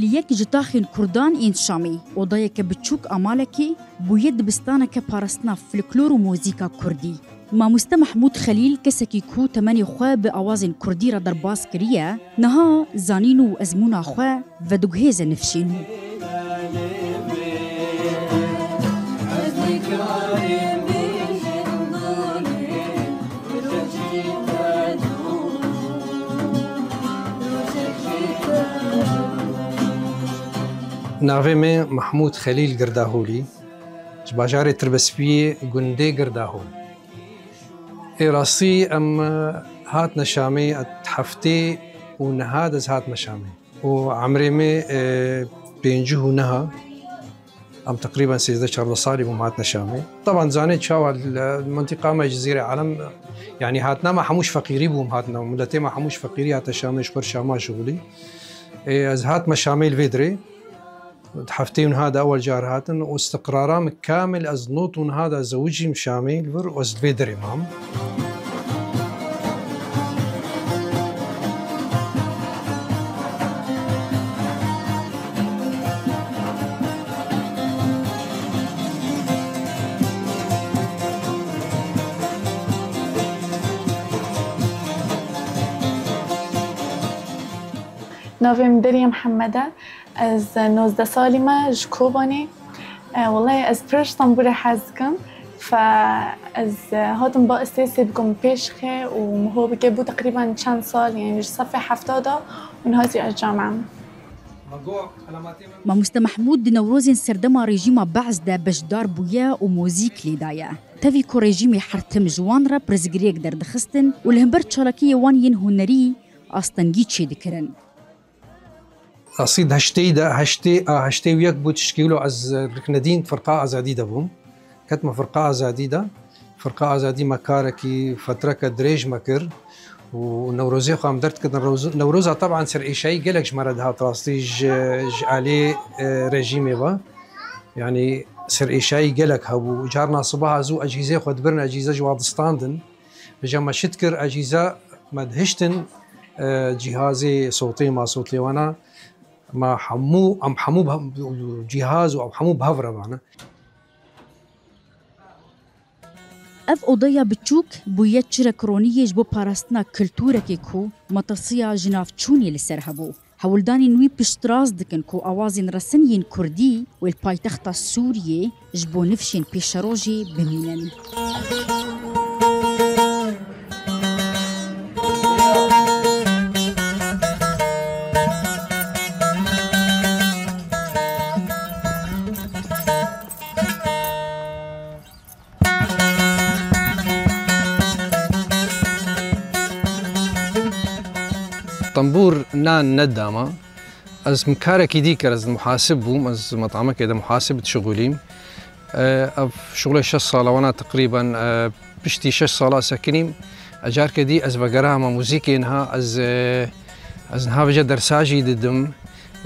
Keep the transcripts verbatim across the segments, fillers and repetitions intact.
Li yek ji taxên kurdan ên Şamê, odayeke biçûk a malekê, bûye dibistaneke parastina folklor û muzîka kurdî. Mamoste Mehmûd Xelîl, kesekî ku temenê xwe bi awazên kurdî re derbas kiriye, niha zanîn û ezmûna xwe vediguhêze nifşên wî. Navê me Mehmûd Xelîl Girdaholî, ji bajarê Tirbespiyê, gundê Girdahol. Ê rastî em, e, hatine Şamê, e, heftê û neha de ez hatime Şamê. Û emrê me, e, pêncî û neha. Em teqrîben sêzdeh çardeh salî bûm hatine Şamê. Teban zanê çawa li mintîqa me Cizîrê Elem, yanî hatina me hemû ji feqîrî bûm hatine. Miletê me hemû ji feqîrî hate Şamê, ji xwe Şama şixulî. Ê, ez hatime Şamê li vê dirê. Di heftê û niha de ewel car hatin û istiqrara min kamil ez nod û niha de zewicîm Şamê li vir û ez li vê derê mam. Navê min Derya Mihemed e. Ez nozdeh salî me, ji Kobanê. E, wellahî ez pir ji tembûrê hez dikim. Fe ez, e, hatim ba istêsê bikim pêşxê û min ho bike bû teqrîben çend sal, yanî ji sefê hefta de û niha jî ez camem. Mamoste Mehmûd di Newrozên serdema rejîma Be'z de beşdar bûye û muzîk lê daye. Tevî ku rejîmê her tim ji wan re pirsgirêk derdixistin û li hember çalakiyê wan yên hunerî astengî çêdikirin. Rastî di heştê de, heştê, a, heştê û yek bû tişkîlo ez riknedîn Firqa Azadî de bûm. Ketme Firqa Azadî de. Firqa Azadî me karekî fetreke dirêj me kir û Newrozê xwe em derdikitin. Newroz-, Newroza teban serêşayî gelek ji me re dihat rastî ji, ji alî, e, rejîmê ve. Yanî serêşayî gelek hebû. Carna sibaha zû ecîzê xwe dibirin, ecîze ji wa distandin. Vêca me şit kir, ecîza me dihiştin, e, cîhazê sotê, masotê wana, me hemû, em hemû bi hev, cîhaz û em hemû bi hev re mane. Ev odeya biçûk bûye çirek roniyê ji bo parastina kultûrekê ku metirsiya jinavçûnê li ser hebû. Hewldanên wî piştrast dikin ku awazên resin yên kurdî wê li paytexta Sûriyê ji bo nifşên pêşerojê bimînin. Tembûr nan nedama. Ez min karekî dî kir, ez muhasib bûm, ez metamekê de muhasib dişixulîm. E, ev şixulê şeş sala wana teqrîben, e, piştî şeş sala sekinîm. E, carke dî ez vegerama muzîkê niha, ez, e, ez niha vêca dersa jî didim.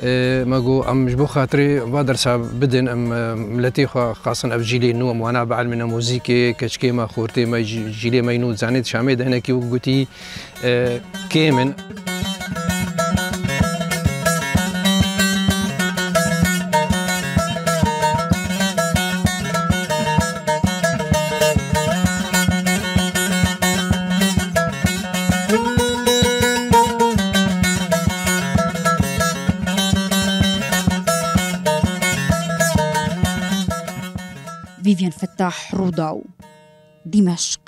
E, me got, em ji bo xatirê va dersa bidin, em, e, miletê xwe xasin ev cîlê nû, em wana bielmîne muzîkê, keçikê me, xortê me, cî-, cîlê me yî nû, zanê di Şamê de hinekî wek gotî, e, kêm in. Vivian Fettah, Rûdaw, Dimeşq.